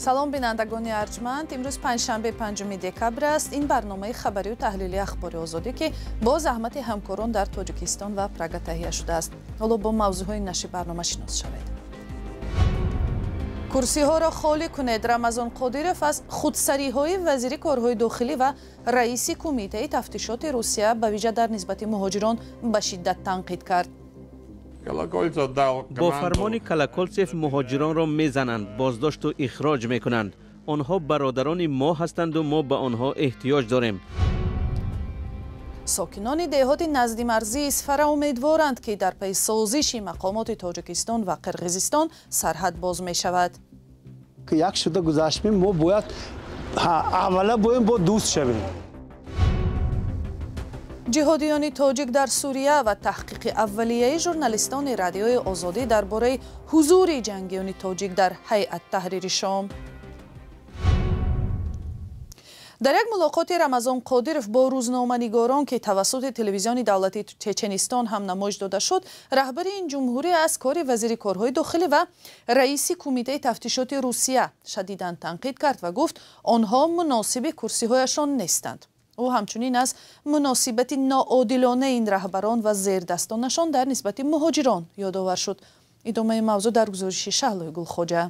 Салом, бинандагони арҷманд. Имрӯз панҷшанбе, 5 декабр аст. Ин барномаи хабарию таҳлили Ахбори Озодӣ, ки бо заҳмати ҳамкорон дар Тоҷикистон ва Прага таҳия шудааст. Ҳоло бо мавзӯъҳои нашри барнома шинос шавед. Курсиҳоро холӣ кунед. Рамазон Қодиров аз худсариҳои вазири корҳои дохилӣ ва раиси кумитаи тафтишоти Русия ба вижа дар нисбати муҳоҷирон ба шиддат танқид кард. Бо фармони Колоколцев муҳоҷиронро мезананд, боздошту ихроҷ мекунанд. Онҳо бародарони мо ҳастанду мо ба онҳо эҳтиёҷ дорем. Сокинони деҳоти наздимарзии Исфара умедворанд, ки дар пайи созиши мақомоти Тоҷикистон ва Қирғизистон сарҳад боз мешавад. Як шуда гузаштем, мо бояд аввала боем бо дӯст шавем. Ҷиҳодиёни тоҷик дар Сурия ва таҳқиқи аввалияи журналистони Радиои Озодӣ дар бораи ҳузури ҷангиёни тоҷик дар Ҳайат Таҳрири Шом. Дар як мулоқоти Рамазон Қодиров бо рӯзноманигорон, ки тавассути телевизиони давлатии Чеченистон ҳам намоиш дода шуд, раҳбари ин ҷумҳурӣ аз кори вазири корҳои дохилӣ ва раиси кумитаи тафтишоти Русия шадидан танқид кард ва гуфт, онҳо муносиби курсиҳояшон нестанд. Ӯ ҳамчунин аз муносибати ноодилонаи ин раҳбарон ва зердастонашон дар нисбати муҳоҷирон ёдовар шуд. Идомаи мавзӯъ дар гузориши Шаҳлои Гулхоҷа.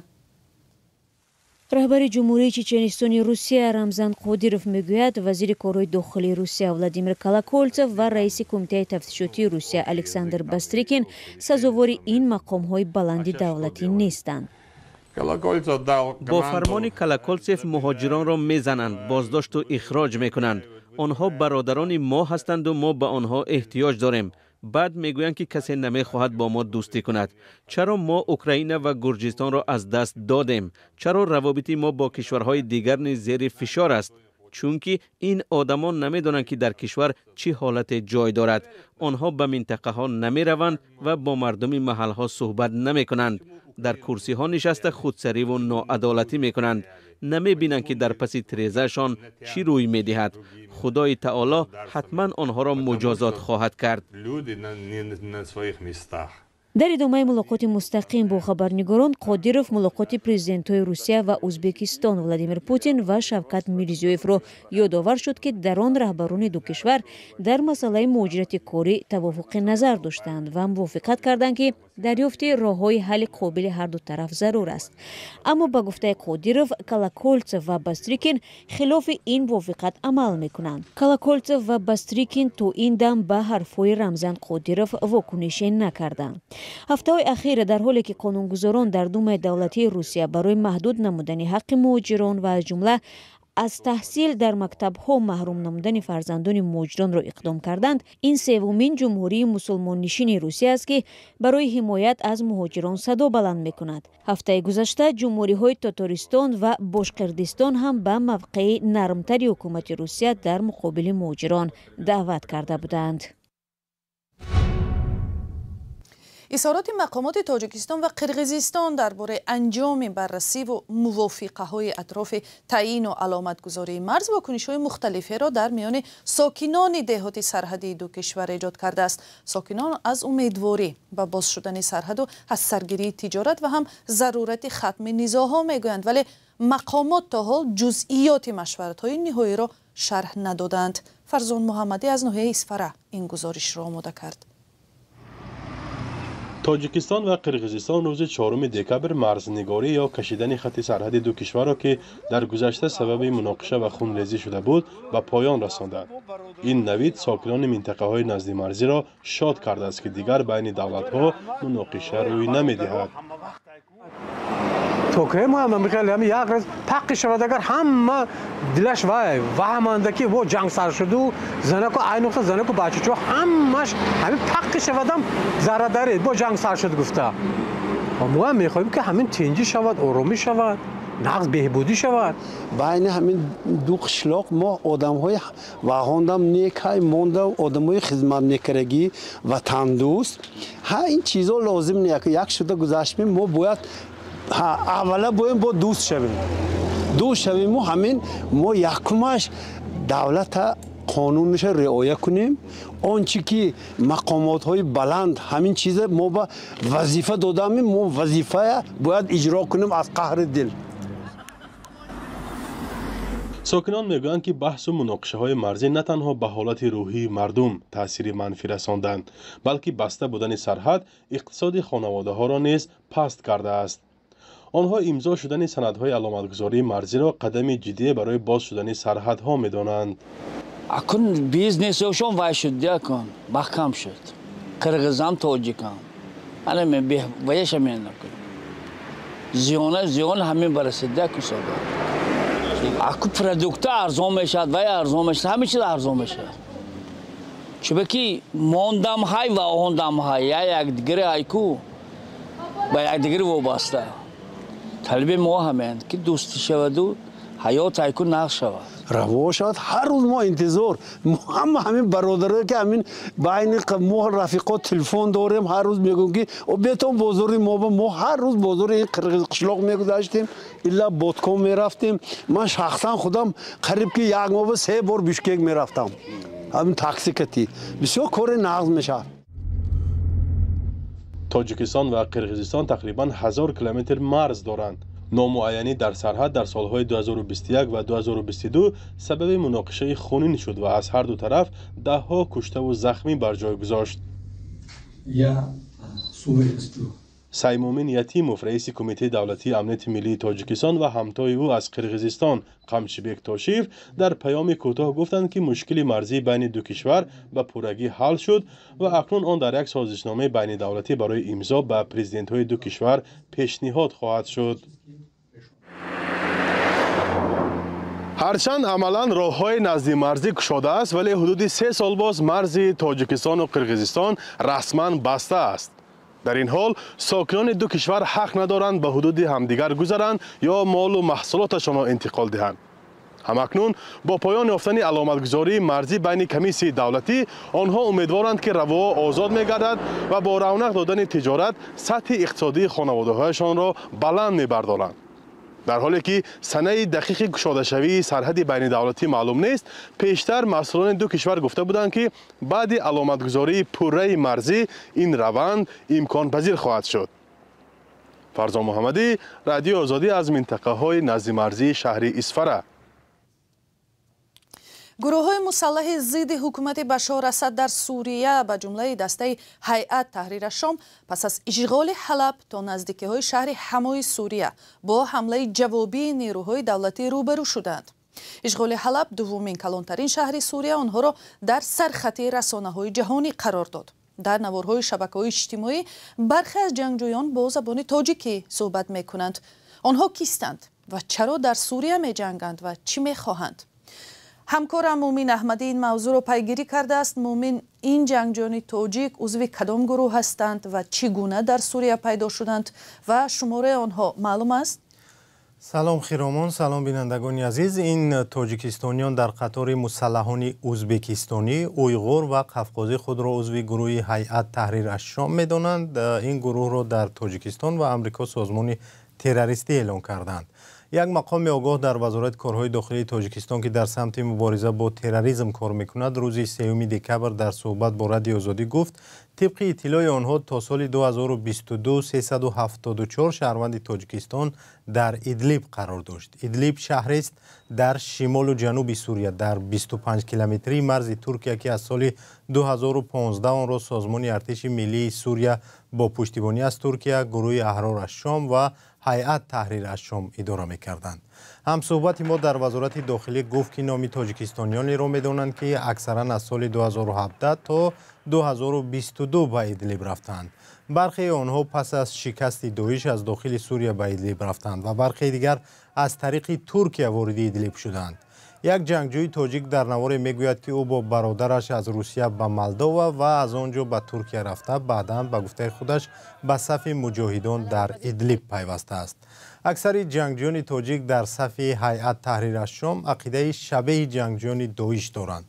Раҳбари ҷумҳурии Чеченистони Русия Рамзан Қодиров мегӯяд, вазири корҳои дохилии Русия Владимир Колоколцев ва раиси кумитаи тафтишотии Русия Александр Бастрикин сазовори ин мақомҳои баланди давлатӣ нестанд. Бо фармони Колоколцев муҳоҷиронро мезананд, боздошту ихроҷ мекунанд. Онҳо бародарони мо ҳастанду мо ба онҳо эҳтиёҷ дорем. Баъд мегӯянд, ки касе намехоҳад бо мо дӯстӣ кунад. Чаро мо Украина ва Гурҷистонро аз даст додем? Чаро равобити мо бо кишварҳои дигар низ зери фишор аст? Чунки ин одамон намедонанд, ки дар кишвар чӣ ҳолате ҷой дорад. Онҳо ба минтақаҳо намераванд ва бо мардуми маҳалҳо суҳбат намекунанд. Дар курсиҳо нишаста худсариву ноадолатӣ мекунанд. Намебинанд, ки дар паси тирезаашон чӣ рӯй медиҳад. Худои таоло ҳатман онҳоро муҷозот хоҳад кард. Дар идомаи мулоқоти мустақим бо хабарнигорон, Қодиров мулоқоти президентҳои Русия ва Ӯзбекистон Владимир Путин ва Шавкат Мирзиёевро ёдовар шуд, ки дар он раҳбарони ду кишвар дар масъалаи муҳоҷирати корӣ тавофуқи назар доштанд ва мувофиқат карданд, ки дарёфти роҳҳои ҳалли қобили ҳарду тараф зарур аст. Аммо ба гуфтаи Қодиров, Колоколцев ва Бастрикин хилофи ин мувофиқат амал мекунанд. Колоколцев ва Бастрикин то ин дам ба ҳарфҳои Рамзан Қодиров вокунише накарданд. Ҳафтаҳои ахир, дар ҳоле ки қонунгузорон дар Думаи давлатии Русия барои маҳдуд намудани ҳаққи муҳоҷирон ва аз ҷумла аз таҳсил дар мактабҳо маҳрум намудани фарзандони муҳоҷиронро иқдом карданд, ин севумин ҷумҳурии мусулмоннишини Русия аст, ки барои ҳимоят аз муҳоҷирон садо баланд мекунад. Ҳафтаи гузашта ҷумҳуриҳои Тотористон ва Бошқирдистон ҳам ба мавқеи нармтари ҳукумати Русия дар муқобили муҳоҷирон даъват карда буданд. Изҳороти мақомоти Тоҷикистон ва Қирғизистон дар бораи анҷоми баррасиву мувофиқаҳои атрофи таъину аломатгузории марз вокунишҳои мухталиферо дар миёни сокинони деҳоти сарҳадии ду кишвар эҷод кардааст. Сокинон аз умедворӣ ба боз шудани сарҳаду аз саргирии тиҷорат ва ҳам зарурати хатми низоъҳо мегӯянд, вале мақомот то ҳол ҷузъиёти машваратҳои ниҳоиро шарҳ надоданд. Фарзон Муҳаммадӣ аз ноҳияи Исфара ин гузоришро омода кард. Тоҷикистон ва Қирғизистон рӯзи 4 декабр марзнигорӣ ё кашидани хати сарҳади ду кишварро, ки дар гузашта сабаби муноқиша ва хунрезӣ шуда буд, ба поён расонданд. Ин навид сокинони минтақаҳои наздимарзиро шод кардааст, ки дигар байни давлатҳо муноқиша рӯй намедиҳад. Як рӯз паққи шавад, агар ҳама дилаш вай ваҳманда, ки во ҷанг сар шуду занаку айнуқта занаку бачачо ҳамаш ҳамин паққи шавадам зарадаред бо ҷанг сар шуд гуфта. Мо ҳам мехоҳем, ки ҳамин тинҷӣ шавад, оромӣ шавад, нағз беҳбудӣ шавад. Байни ҳамин ду қишлоқ мо одамҳои ваҳондам некай монда, одамҳои хизматмекарагӣ, ватандӯст. Ҳа, ин чизо лозим не. Як шуда гузаштем, мо бояд аввала боем бо дӯст шавем. Дӯст шавему ҳамин мо якумаш давлата қонунша риоя кунем. Он чи ки мақомотҳои баланд ҳамин чиза мо ба вазифа додамем, мо вазифая бояд иҷро кунем аз қаҳри дил. Сокинон мегӯянд, ки баҳсу муноқишаҳои марзӣ на танҳо ба ҳолати рӯҳии мардум таъсири манфӣ расонданд, балки баста будани сарҳад иқтисоди хонаводаҳоро низ паст кардааст. Онҳо имзо шудани санадҳои аломатгузории марзиро қадами ҷиддие барои боз шудани сарҳадҳо медонанд. Акун бизнесошон вай шуд, дякун маҳкам шуд. Қирғизам, тоҷикам ана ваяша менакун зиёна зиён ҳамин барасид, дякун сода. Аку продукта арзон мешавад, вай арзон мешавад, ҳама чиз арзон мешавад. Чунки мондам ҳай ва ондам ҳай, я якдигари ҳайку ба якдигари вобаста. Талаби мо ҳамеанд, ки дӯстӣ шаваду ҳаёт ҳайку нағз шавад. Раво шавад. Ҳар рӯз мо интизор, мо ҳама ҳамин бародарое, ки ҳамин байни мо рафиқо телефон дорем, ҳар рӯз мегӯем, ки бетон бозори мо. Мо ҳар рӯз бозори ин қирғиз қишлоқ мегузаштем, илла Боткон мерафтем. Ман шахсан худам қариб ки як моҳ се бор Бишкек мерафтам, ҳамин такси катӣ. Бисёр кори нағз мешавад. Тоҷикистон ва Қирғизистон тақрибан 1000 километр марз доранд. Номуайянӣ дар сарҳад дар солҳои 2021 ва 2022 сабаби муноқишаи хунин шуд ва аз ҳар ду тараф даҳҳо куштаву захмӣ бар ҷой гузошт. Саймумин Ятимов, раиси Кумитаи давлатии амнияти миллии Тоҷикистон, ва ҳамтои ӯ аз Қирғизистон Қамчибек Тошиев дар паёми кӯтоҳ гуфтанд, ки мушкили марзии байни ду кишвар ба пуррагӣ ҳал шуд ва акнун он дар як созишномаи байнидавлатӣ барои имзо ба президентҳои ду кишвар пешниҳод хоҳад шуд. Ҳарчанд амалан роҳҳои наздимарзӣ кушодааст, вале ҳудуди 3 сол боз марзи Тоҷикистону Қирғизистон расман баста аст. Дар ин ҳол сокинони ду кишвар ҳақ надоранд ба ҳудуди ҳамдигар гузаранд ё молу маҳсулоташонро интиқол диҳанд. Ҳамакнун бо поён ёфтани аломатгузории марзӣ байни комиссияи давлатӣ онҳо умедворанд, ки равоҳо озод мегардад ва бо равнақ додани тиҷорат сатҳи иқтисодии хонаводаҳояшонро баланд мебардоранд. Дар ҳоле ки санаи дақиқи кушодашавии сарҳади байнидавлатӣ маълум нест, пештар масъулони ду кишвар гуфта буданд, ки баъди аломатгузории пурраи марзӣ ин раванд имконпазир хоҳад шуд. Фарзон Муҳаммадӣ, Радиои Озодӣ, аз минтақаҳои наздимарзии шаҳри Исфара. Гурӯҳҳои мусаллаҳи зидди ҳукумати Башор Асад дар Сурия, ба ҷумлаи дастаи Ҳайат Таҳрир Шом, пас аз ишғоли Ҳалаб то наздикиҳои шаҳри Ҳамои Сурия бо ҳамлаи ҷавобии нерӯҳои давлатӣ рӯбарӯ шуданд. Ишғоли Ҳалаб, дуввумин калонтарин шаҳри Сурия, онҳоро дар сархати расонаҳои ҷаҳонӣ қарор дод. Дар наворҳои шабакаҳои иҷтимоӣ бархе аз ҷангҷӯён бо забони тоҷикӣ суҳбат мекунанд. Онҳо кистанд ва чаро дар Сурия меҷанганд ва чӣ мехоҳанд? Ҳамкорам Мумин Аҳмадӣ ин мавзӯъро пайгирӣ кардааст. Мумин, ин ҷангҷӯёни тоҷик узви кадом гурӯҳ ҳастанд ва чӣ гуна дар Сурия пайдо шуданд ва шумораи онҳо маълум аст? Салом Хиромон, салом бинандагони азиз. Ин тоҷикистониён дар қатори мусаллаҳони ӯзбекистонӣ, уйғур ва қафқозӣ худро узви гурӯҳи Ҳайат Таҳрир аш-Шом медонанд. Ин гурӯҳро дар Тоҷикистон ва Амрико созмони террористӣ эълон карданд. Як мақоми огоҳ дар Вазорати корҳои дохилии Тоҷикистон, ки дар самти мубориза бо терроризм кор мекунад, рӯзи 3 декабр дар суҳбат бо Радиои Озодӣ гуфт, тибқи иттилои онҳо то соли 2022 374 шаҳрванди Тоҷикистон дар Идлиб қарор дошт. Идлиб шаҳрест дар шимолу ҷануби Сурия, дар 25 километрии марзи Туркия, ки аз соли 2015 онро созмони артиши миллии Сурия бо пуштибонӣ аз Туркия, гурӯҳи Аҳрор аш-Шом ва Ҳайат Таҳрир аш-Шом идора мекарданд. Ҳамсӯҳбати мо дар Вазорати дохилӣ гуфт, ки номи тоҷикистониёнеро медонанд, ки аксаран аз соли 2017 то 2022 ба Идлиб рафтанд. Бархеи онҳо пас аз шикасти Доиш аз дохили Сурия ба Идлиб рафтанд ва бархеи дигар аз тариқи Туркия вориди Идлиб шуданд. Як ҷангҷӯи тоҷик дар наворе мегӯяд, ки ӯ бо бародараш аз Русия ба Молдова ва аз он ҷо ба Туркия рафта, баъдан ба гуфтаи худаш ба сафи муҷоҳидон дар Идлиб пайвастааст. Аксари ҷангҷӯёни тоҷик дар сафи Ҳайат Таҳрир аш-Шом ақидаи шабеҳи ҷангҷӯёни Доиш доранд.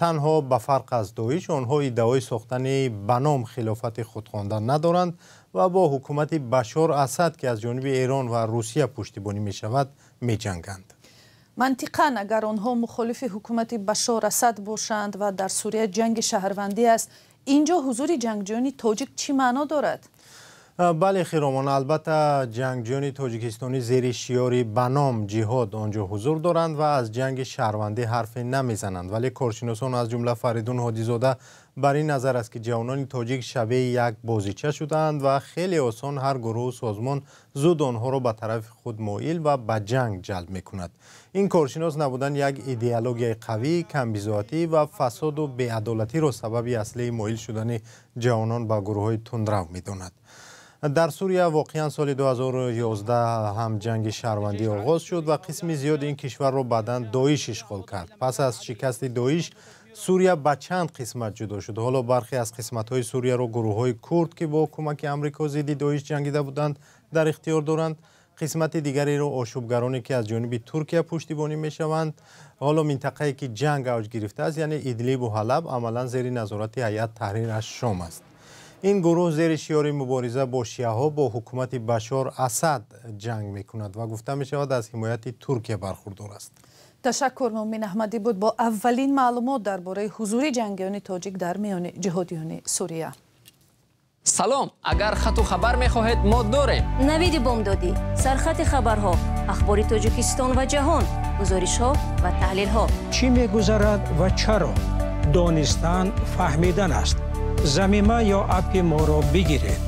Танҳо ба фарқ аз Доиш онҳо иддаои сохтани ба ном хилофати худхонда надоранд ва бо ҳукумати Башор Асад, ки аз ҷониби Эрон ва Русия пуштибонӣ мешавад, меҷанганд. Мантиқан агар онҳо мухолифи ҳукумати Башор Асад бошанд ва дар Сурия ҷанги шаҳрвандӣ аст, инҷо ҳузури ҷангҷӯёни тоҷик чӣ маъно дорад? Бале Хиромон, албатта ҷангҷӯёни тоҷикистонӣ зери шиёри ба ном ҷиҳод он ҷо ҳузур доранд ва аз ҷанги шаҳрвандӣ ҳарфе намезананд. Вале коршиносон аз ҷумла Фаридун Ҳодизода бар ин назар аст, ки ҷавонони тоҷик шабеҳи як бозича шудаанд ва хеле осон ҳар гурӯҳу созмон зуд онҳоро ба тарафи худ моил ва ба ҷанг ҷалб мекунад. Ин коршинос набудани як идеологияи қавӣ, камбизоатӣ ва фасоду беадолатиро сабаби аслии моил шудани ҷавонон ба гурӯҳҳои тундрав медонад. Дар Сурия воқеан соли 2011 ҳам ҷанги шаҳрвандӣ оғоз шуд ва қисми зиёди ин кишварро баъдан Доиш ишғол кард. Пас аз шикасти Доиш Сурия ба чанд қисмат ҷудо шуд. Ҳоло бархе аз қисматҳои Сурияро гурӯҳҳои курд, ки бо кӯмаки Амрико зидди Доиш ҷангида буданд, дар ихтиёр доранд. Қисмати дигареро ошӯбгароне, ки аз ҷониби Туркия пуштибонӣ мешаванд. Ҳоло минтақае, ки ҷанг авҷ гирифтааст, яъне Идлибу Ҳалаб, амалан зери назорати Ҳайат Таҳрир аш-Шом аст. Ин гурӯҳ зери шиёри мубориза бо шиаҳо бо ҳукумати Башор Асад ҷанг мекунад ва гуфта мешавад аз ҳимояти Туркия бархурдор аст. Ташаккур. Муъмин Аҳмадӣ буд бо аввалин маълумот дар бораи ҳузури ҷангиёни тоҷик дар миёни ҷиҳодиёни Сурия. Салом, агар хату хабар мехоҳед, мо дорем. Навиди бомдодӣ, сархати хабарҳо, ахбори Тоҷикистон ва ҷаҳон, гузоришҳо ва таҳлилҳо. Чӣ мегузарад ва чаро? Донистан фаҳмидан аст. Замима ё апи моро бигиред.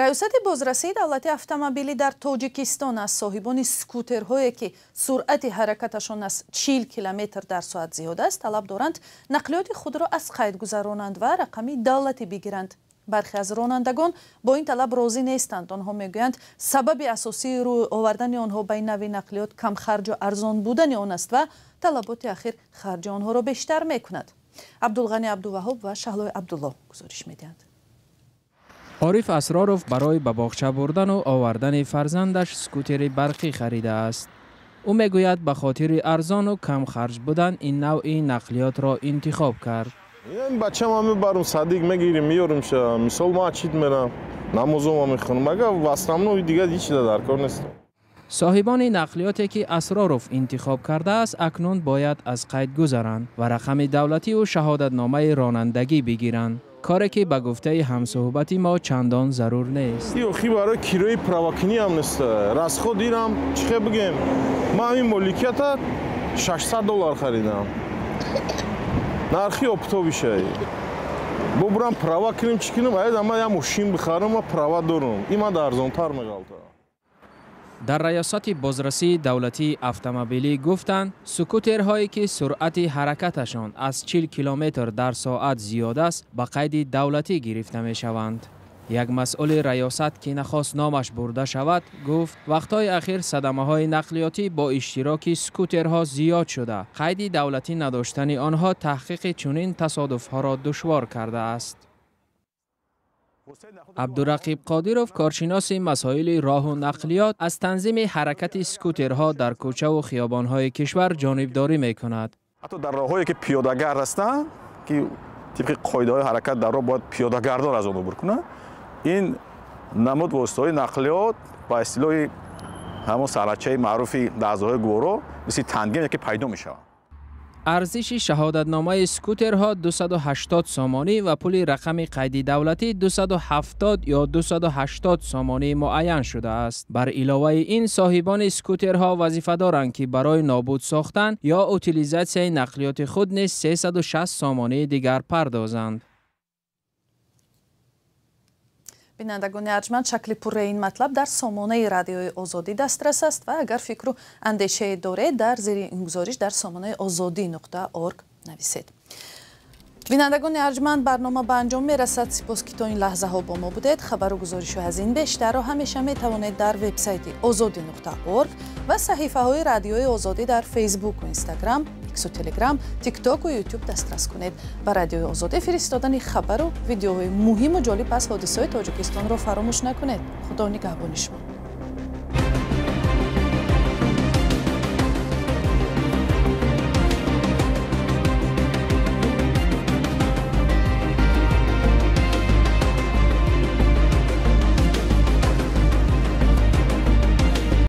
Раёсати бозрасии давлати автомобилӣ дар Тоҷикистон аз соҳибони скутерҳое, ки суръати ҳаракаташон аз 40 километр дар соат зиёд аст, талаб доранд нақлиёти худро аз қайд гузаронанд ва рақами давлатӣ бигиранд. Бархе аз ронандагон бо ин талаб розӣ нестанд. Онҳо мегӯянд, сабаби асосии рӯй овардани онҳо ба ин нави нақлиёт камхарҷу арзон будани он аст ва талаботи ахир харҷи онҳоро бештар мекунад. Абдулғани Абдуваҳоб ва Шаҳлои Абдулло гузориш медиҳанд. Ориф Асроров барои ба боғча бурдану овардани фарзандаш скутери барқӣ харидааст. Ӯ мегӯяд, ба хотири арзону камхарҷ будан ин навъи нақлиётро интихоб кард. Бачама мебарам, садик мегирим, меёрим. Мисол ма чит мерам, намозома мехонам. Агар в основном дигар ҳеч чиз дар кор нест. Соҳибони нақлиёте, ки Асроров интихоб кардааст, акнун бояд аз қайд гузаранд ва рақами давлативу шаҳодатномаи ронандагӣ бигиранд. Коре ки ба гуфтаи ҳамсуҳбати мо чандон зарур нест. Охи барои кирои правакунӣ ҳам нест. Расход ирам чӣ хел бигем? Ман ҳамин моликията $600 харидам. Нархи оптовишай. Бо бурам права кунем, чӣ кунем? Аяд ама я мошин бихарам, ма права дорам. Ин ман арзонтар меғалта. Дар раёсати бозрасии давлатии автомобилӣ гуфтанд, скутерҳое, ки суръати ҳаракаташон аз 40 километр дар соат зиёд аст, ба қайди давлатӣ гирифта мешаванд. Як масъули раёсат, ки нахост номаш бурда шавад, гуфт, вақтҳои ахир садамаҳои нақлиётӣ бо иштироки скутерҳо зиёд шуда, қайди давлатӣ надоштани онҳо таҳқиқи чунин тасодуфҳоро душвор кардааст. Абдурақиб Қодиров, коршиноси масоили роҳу нақлиёт, аз танзими ҳаракати скутерҳо дар кӯчаву хиёбонҳои кишвар ҷонибдорӣ мекунад. Ҳатто дар роҳҳое, ки пиёдагард ҳастанд, ки тибқи қоидаҳои ҳаракат дар роҳ бояд пиёдагардон аз он убур кунанд, ин намуд воситаҳои нақлиёт ба истилоҳи ҳамон сарачаи маъруфи лаҳзаҳои гуворо мисли тангем яке пайдо мешаванд. Арзиши шаҳодатномаи скутерҳо 280 сомонӣ ва пули рақами қайди давлатӣ 270 ё 280 сомонӣ муайян шудааст. Бар иловаи ин, соҳибони скутерҳо вазифа доранд, ки барои нобуд сохтан ё утилизатсияи нақлиёти худ низ 360 сомонии дигар пардозанд. Бинандагони арҷманд, шакли пурраи ин матлаб дар сомонаи Радиои Озодӣ дастрас аст ва агар фикру андешае доред, дар зери ин гузориш дар сомонаи озодӣ.org нависед. Бинандагони арҷманд, барнома ба анҷом мерасад. Сипос, ки то ин лаҳзаҳо бо мо будед. Хабару гузоришҳои аз ин бештарро ҳамеша метавонед дар вебсайти озодӣ.org ва саҳифаҳои Радиои Озодӣ дар Фейсбуку Инстаграм, Иксу Телеграм, Тиктоку Ютуб дастрас кунед. Ба Радиои Озодӣ фиристодани хабару видеоҳои муҳиму ҷолиб аз ҳодисаҳои Тоҷикистонро фаромӯш накунед. Худо нигаҳбони шумо.